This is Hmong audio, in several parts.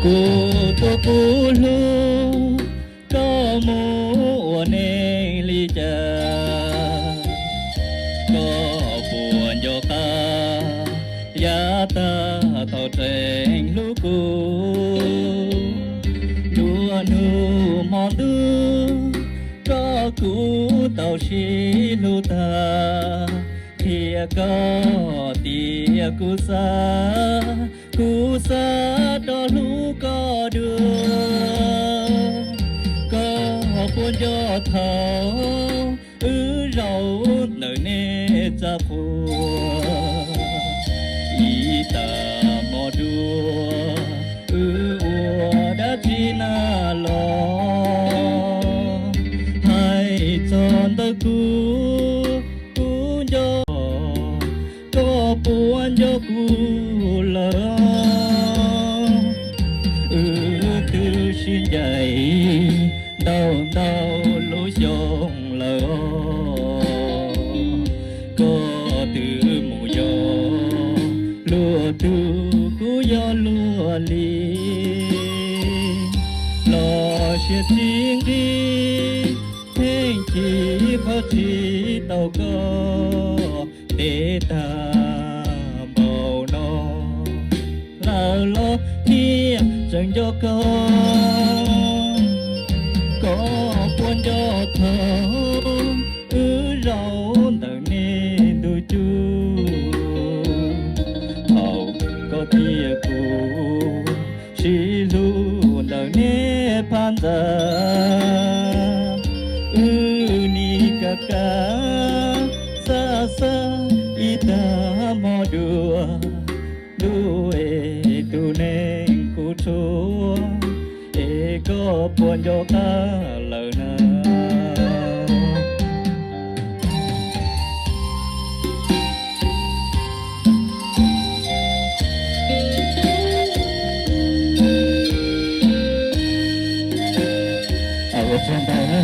Kuv tus qub hlub, koj mus ua neej li cas, koj puas nco qab, yav tag thaum tseem hlub kuv, nruab hnub hmo ntuj, koj kuv tau sib hlub tag, qhia koj tias kuv xav, kuv xav rov hlub koj dua. Koj puas nco thaum wb zaum ntawm nej txaj qhua, ib tag hmo dua, wb ua dab tsi na los, hais txog ntawm kuv, kuv nco, koj puas nco kuv lawm? Wb twb sib ncaim ntau ntau lub xyoo lawm, koj twb mus yog luag tug, kuv yog luag li. Los siab txij nqi, pheej chim qhov tsis tau koj, ntev tag npaum no lawm los thiaj tseem nco koj. Koj puas nco thaum wb zaum ntawm nej ntu cub, thaum koj thiab kuv sib hlub ntawm nej phab ntxa, wb nim kab kab xab xab ib tag hmo dua, lub es tus neeg kuv tshuav, es koj puas nco qab lawm na? Ua tsaug ntau na.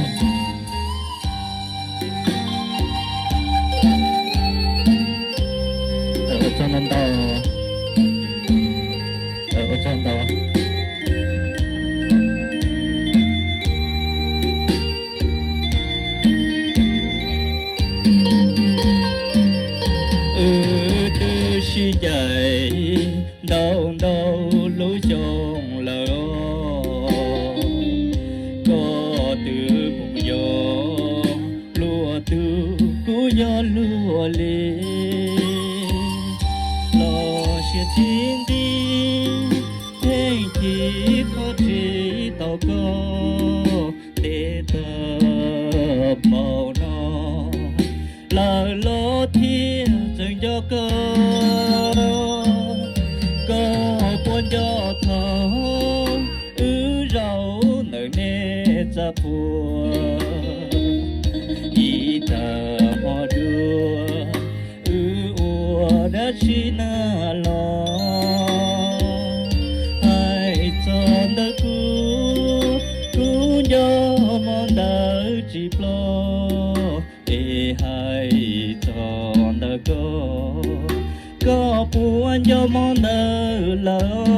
Ua tsaug ntau ntau. Ua tsaug ntau. Wb twb sib ncaim ntau ntau lub xyoo lawm, koj twb mus yog luag tug, kuv yog luag li. Los siab txij nqi, pheej chim qhov tsis tau koj, ntev tag npaum no lawm los thiaj tseem nco koj. Koj puas nco thaum wb zaum ntawm nej txaj qhua, ib tag hmo dua, wb ua dab tsi na los, hais txog ntawm kuv, kuv nco hmo ntawd tsis ploj, es hais txog ntawm koj, koj puas nco hmo ntawd lawm?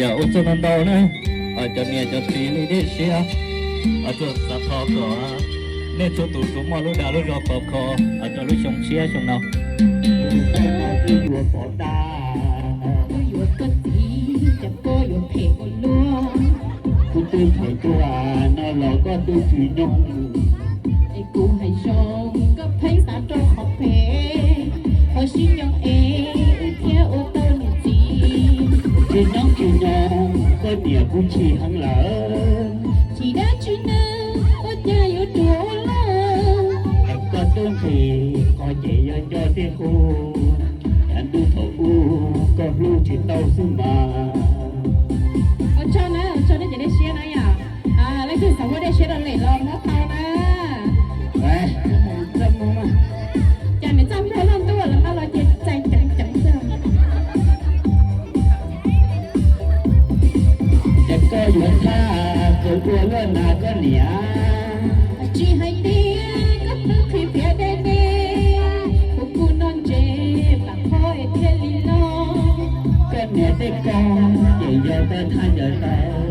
Yog ua tsaug ntau ntau na, cov niam cov txiv li dej siab, tsuas xav thov kom nej txhua tus tsuas muaj lub dag lub zog khov kho rau lub xyoo tshiab xyoo no. Kuv yuav koj txiv, cas koj yuav phem ua luaj. Kuv twb phem tuaj no los koj twb tsis nyob. Es kuv hais zoo, koj pheej xav rau qhov phem, qhov sib nyoog es wb thiaj ua tau niam txiv. Tsis nyob tsis nyoog, koj niam kuv chim heev lawm. Chim dab tsi na, ua cas yuav ruam ua luaj. Koj tub nqhis qhov ces yog nco tej qub, yav ntuj thaum ub koj hlub tsis tau xwb mas. Ua tsaug na, ua tsaug nej cov dej siab na yom. Leej twg xav muab dej siab rau lem los muab tau na. Cas niam txaj muag loj ntuj los nqa los ces txais ceev ceev xwb. Ces koj yuav txhaj kawg ua luaj na koj niam. Tsis hais tias koj twb qhia piav deb deb, kuv kuj noj ntse Koj thaj yawm tau,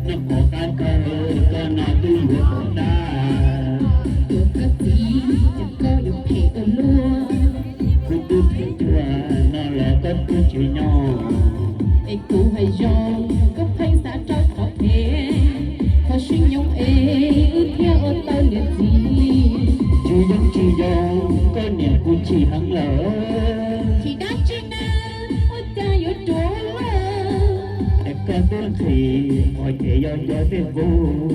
noj qhov qab kawg, koj no twb yuav pom dab. Tuav koj txiv, ces koj yuav phem ua luaj. Kuv twb phem tuag no los koj twb tsis nyob. Es kuv hais zoo, koj pheej xav rau qhov phem. Qhov sib nyooj es wb thiaj ua tau niam txiv. Tsis zoo tsis zoo, koj niam kuv chim heev lawm. Chim dab tsi na, ua cas yuav ruam lawm. Es koj twb nqhis qhov ces yog nco tej vug,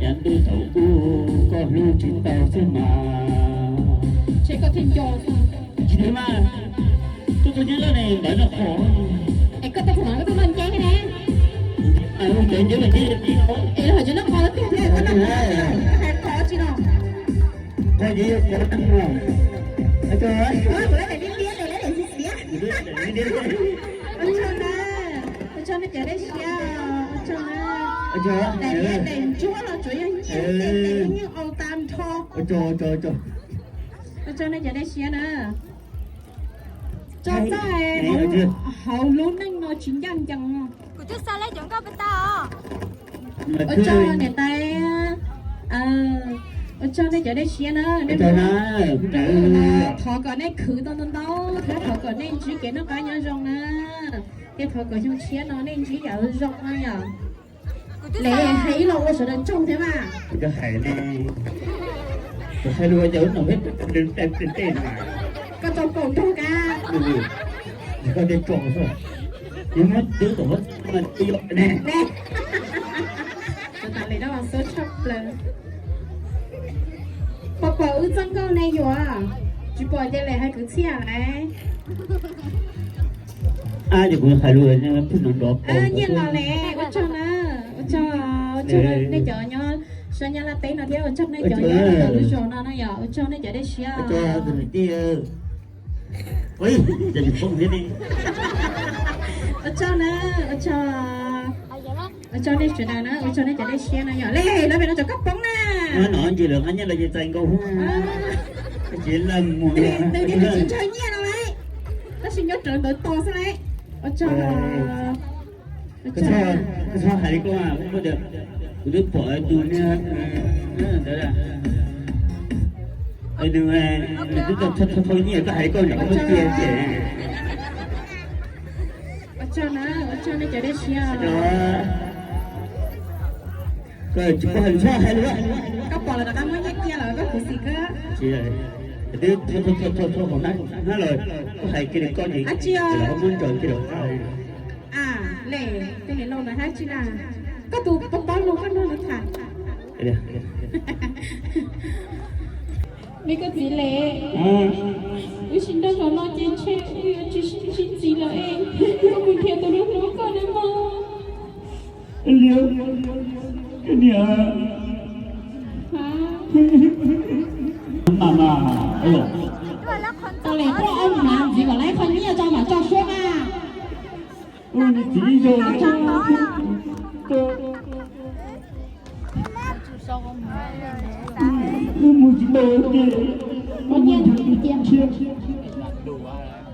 yav ntuj thaum ub koj hlub tsis tau xwb mas. Ces koj thiaj nco. Tsis thiab mas, tus koj nyob loj ne ntawd noj qhov. Es koj tau txog koj tau noj nce ne. Cov nce los nce tib no. Es los hais cov noj qhov los tiag tiag koj noj qhov tiag, hais qhov tsis no. Qhov nce yog qhov no. Ua tsaug na, ua tsaug nej cov dej siab, ua tsaug na. Daim liab daim ntsuab los tsuav yog nyiaj, nyiaj au tag nrho. Ua tsaug, ua tsaug, ua tsaug. Ua tsaug nej cov dej siab na. Tso txaj hauv lub neej no tsis ncaj ncees no. Kuv twb xa lej cov nkauj pes tas os. Ua tsaug niam tais, ua tsaug nej cov dej siab na. Thov kom nej khwv tau ntau ntau thiab thov kom nej ntsib kev noj qab nyob zoo na. Thiab thov kom xyoo tshiab no nej ntsib yam zoo na yom. Lawv hais ib los ua sawv daws tsaug thiab mas. Kuv hais ne, kuv hais lus ua cas ub no peb tej tej tej mas. Koj tau kaum nrog kab. Koj tej tsaug xwb. Yus muab twb kom muab twb yom ne. Tam li no xub tshaj plaws. Pom pom wb txoj nkauj ne yuav, tsis pom ces lawv hais kwv txhiaj lawm. Ab, ces kuv hais lus pheej nrov nrov. Nyiaj los lawm, ua tsaug na, ua tsaug, ua tsaug nej cov nyob sab Nyab Laj teb no thiab ua tsaug nej cov nyob lub zos no no yom, ua tsaug nej cov dej siab. Ua tsaug na, ua tsaug, ua tsaug nej sawv daws na, ua tsaug nej cov dej siab no yom. Lej, lawv pem no cov koj poob na. No ntsis lawv qab nyiaj los ces txais nkaus. Ces laj mus tsis ntshaw nyiaj no lawm, tab sis nyob rawv ntawd tos xwb lawm. Ua tsaug. Koj txhob hais li koj, kuv twb pom tus ntawd, nws twb tau thau nyiaj koj hais li koj nram koj muab cia ces. Ua tsaug na, ua tsaug nej cov dej siab. Koj tsis paub hais lus txhob hais lus. Koj pom lawv rov qab muab nyiaj cia lawm koj khuv xim kawg. Twb thau thau thau hauv hnab los koj hais kiag li koj ces lawv muab ntsaws kiag rau qab. A, lej, tej niam laus ntawd hais tsis na. Koj tus pab pab lus koj nrog nws tham. Me koj txiv Lem, wb sib nrog nraim no ces ntshe wb yuav tsis sib ntsib ntxiv lawm es koj mus nrhiav tus hlub hlub koj nawb mog. Liam, koj niam. Mas mas, tau Lem tuaj ob hnav ntxiv kom lawv qhov nyiaj tso mam tso suab na. Ua niam txiv zoo, wb mus tsis tau ces wb mus nrhiav tus tshiab.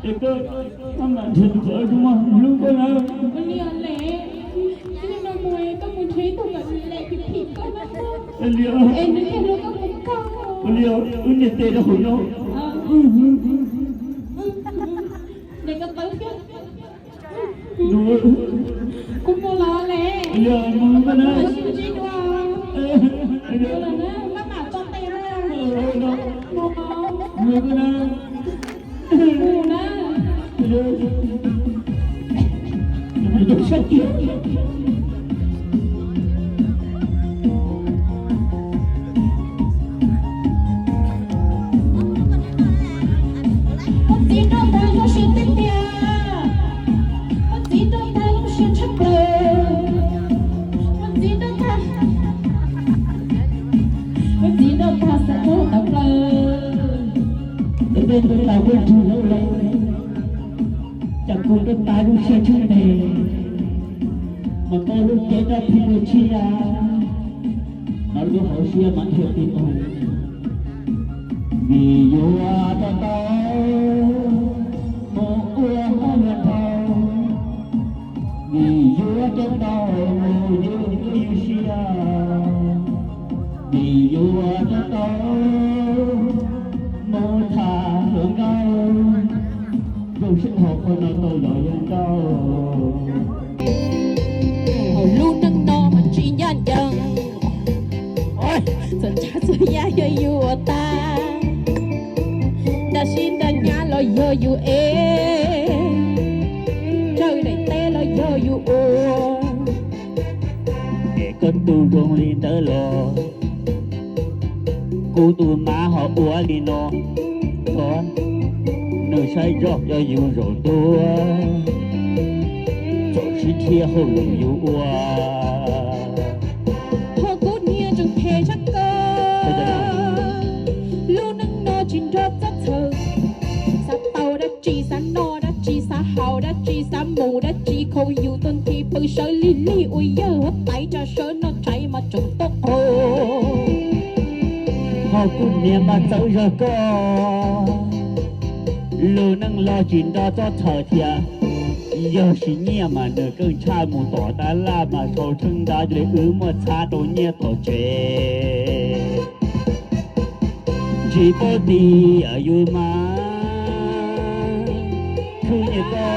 Es koj, koj mam nrhiav tus kom tus mos hlub koj na. Ua li os Lem, hnub no mus koj mus nrhiav ib tug kom Lem phim phim koj na. Ua li os. Es nws thiaj hlub koj mus koj. Ua li os, wb niam tes rau hauv no. Lem koj tawv thiab. Kuv mus los Lem. Mus sib ntsib dua. Mus los na, maj mam tso tes na. Mus. Mus na. Koj txiv nrog ntag lub siab tiag tiag, koj txiv nrog ntag lub siab tshaj plaws, koj txiv nrog ntag, koj txiv nrog ntag xav muab tawv plaws. Ntawm tej nrog tas kuj tsis hlub lawm, cas kuv nrog tas lub siab tshaj ntev, mas koj lub cev rau phim ua tshia, no lub hauv siab mas dhia ti mus. Vim yuav tau tau mus ua hauj lwm dhau, vim yuav Sib haum qhov no tau los yog ntau. Hauv lub neej no mas tsis ncaj ncees, txawm ntshai txawm yaj yog yus ua tag, nra sib nra nyab los yog yus ev, raws daim teb los yog yus ua. Es koj tus zoo li ntawd los kuv tus mas ho ua li no, thov nws saib zoj yog yus zaum ntua, txaus sib thiab hauj lwm yus ua. Ho kuv niag tseem phem tshaj koj, lub neej no tsis nrog txob txhawm, xav tau dab tsi, xav noj dab tsi, xav haus dab tsi, xav mus dab tsi, khoom yus tuaj nthi pw sawv lig lig ua yawg huab tais tsa sawv noj tshais mas tseem tuaj qaug. Ho kuv niag mas txawv zog koj, lub neej los tsis nrog txob txhawm thiab, yog siv nyiaj mas nws keej tshaj mus tom tab laj mas sau tsheej nrab li wb muaj txhab rau nyiaj tom tsev. Tsis paub tias yus mas khwv nyiaj koj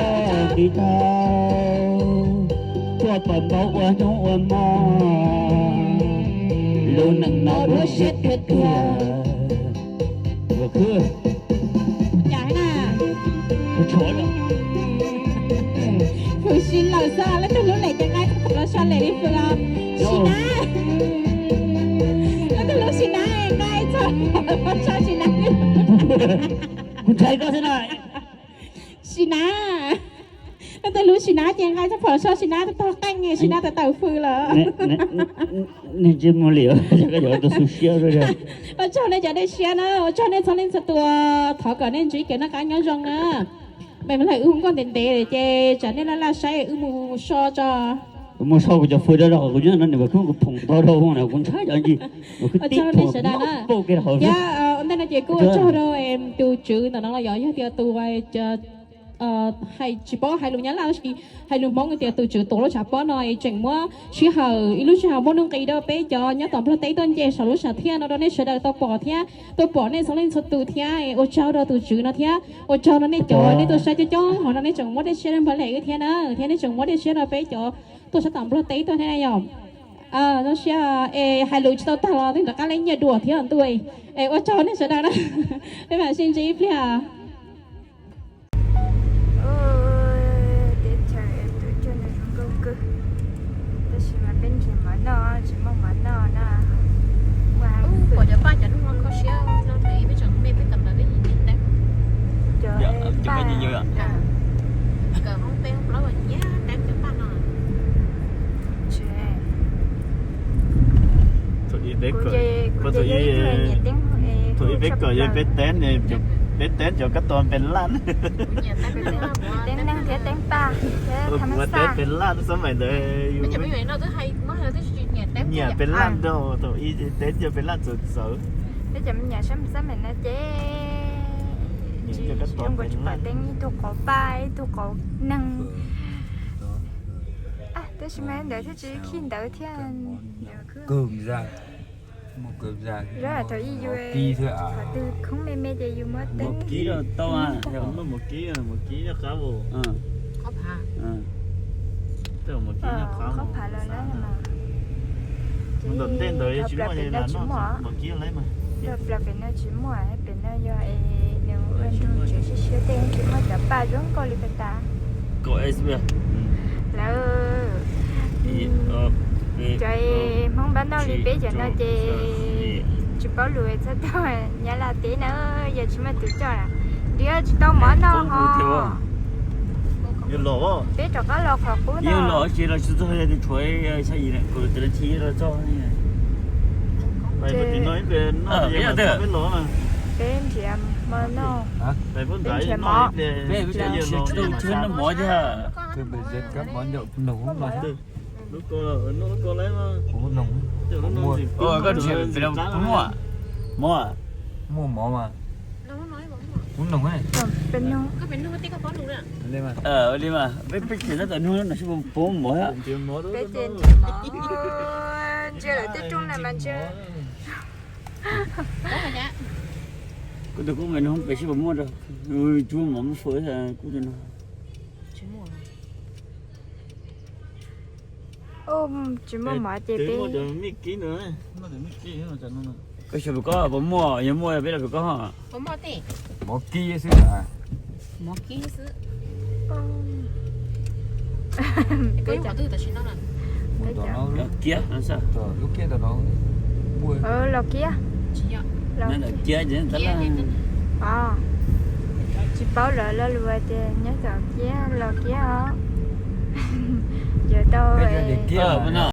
nqis tau, tuaj pom npaum ua hnub ua hmo, lub neej no lub siab tiag tiag. Ua khwv cas na, tshuav lawm. Fws si lawm xwb, leej twg hlub lem ces nqa ib txoj phuam los so lem li Fws os. Si na, leej twg hlub si na, nqa ib txoj phuam los so si na. Kuv ntshai koj xwb na. Si na, leej twg hlub si na ces nqa ib txoj phuam los so si na, tag tag qeej si na tawm tawm Fws lawm. Niag ntsej muag liam, koj yuav tus xu siab. Ua tsaug nej cov dej siab na, ua tsaug nej txhua leej txhua tus, thov kom nej ntsib kev noj qab nyob zoo na. Mej me lawm wb hu nkauj ntev ntev ces tsam nej laj laj saib wb mus so tso. Mus so kuv cov Fws rau rau kuv nyob no nws mas khub kuv phoom ntau rau na kuv ntshai cov ntsis. Ua tsaug nej sawv daws na. Thiab ua ntej no ces kuj ua tsaug rau tus tswv ntawm no los yog yog tias tus hais tsis paub hais lus Nyab Laj tab sis hais lus Hmoob tias tus tswv tuav lub tshav pob no es tseem muab sij hawm ib lub sij hawm muaj nuj nqis rau peb cov nyob tom Nplog teb tuaj nce saum lub sam thiaj no rau nej sawv daws tau pom thiab tau pom nej txhua leej txhua tus thiab ua tsaug rau tus tswv no thiab ua tsaug rau nej cov nej tuaj saib coob coob hov no nej tseem muab dej siab rau Nplog lem wb thiab na thiab nej tseem muab dej siab rau peb cov tuaj sab tom Nplog teb tuaj thiab na yom. Zoo siab es hais lus tsis tau tag los twb rov qab leb nyiaj dua thiab ntuj. Es ua tsaug nej sawv daws na. Peb mam sib ntsib ib pliag. Teb chaws tus cog nws zoo nkauj kawg, tab sis mas peb nrhiav mov noj tsis muaj mov noj na. Pom cov paj cov noog no kho siab no, peb tseem me peb kam ntawd peb yim teeb. Cov paj kawm hoob peb hoob plaub nyiam teeb cov paj no. Thaum ub peb kawm yog peb teeb, peb teeb cov kab tog pes laj. Teeb neeg thiab teeb paj thiab tham ma xaj. Pes laj xab maim ntawd. Nyiam pes laj rau thaum ub teeb cov pes laj txawv txawv. Peb cov me nyuam sab xab maim no ces tsis zoo nkaus tsis pom teeb, ib tug qauv paj ib tug qauv neeg. Tab sis mas ntawd thiaj tsis khij ntawd thiab. Kawg zaj, kawg zaj. Zaj thaum ub yus qhov twg khoob me me ces yus muab teeb. Mus kib rau tau, mus kib, mus kib rau qab. Qhov phav los lawm. Ces ntawm ntej ntawd tsis muaj, mus kib lawm. Pem no tsis muaj, pem no yog es nws ua nrog tsev siab siab tej tsis muaj cov paj zoo nkauj li peb tas. Lawv cov Hmoob npab noj li peb cov no ces tsis paub lus txhob tuaj Nyab Laj teb na, yog tsis muaj tus coj na, nrhiav tsis tau mov noj ho. Peb rov qab los qhov qub no. Peb nrhiav mov noj, peb nrhiav mov. Muaj mov mas. Kuv noog. Li mas peb peb ces no tas nug no sib puas mov. Peb ces nrhiav mov, ntsia lawv tej rooj na mas ntsia. Kuv tus kub nqes nws hoob pem seb puas muaj rau. Tsuag mov muab faus kuv tus no. Tsis muaj mov ces peb. Koj xyuas pem ko puas muaj, yog muaj peb los pem ko. Mov kib xwb. Kiab no, los kiab. Kiab ces ntawd lawm. Tsis paub lawv lo lus tias nyob tom kiab los kiab os. Yuav tau kiab no.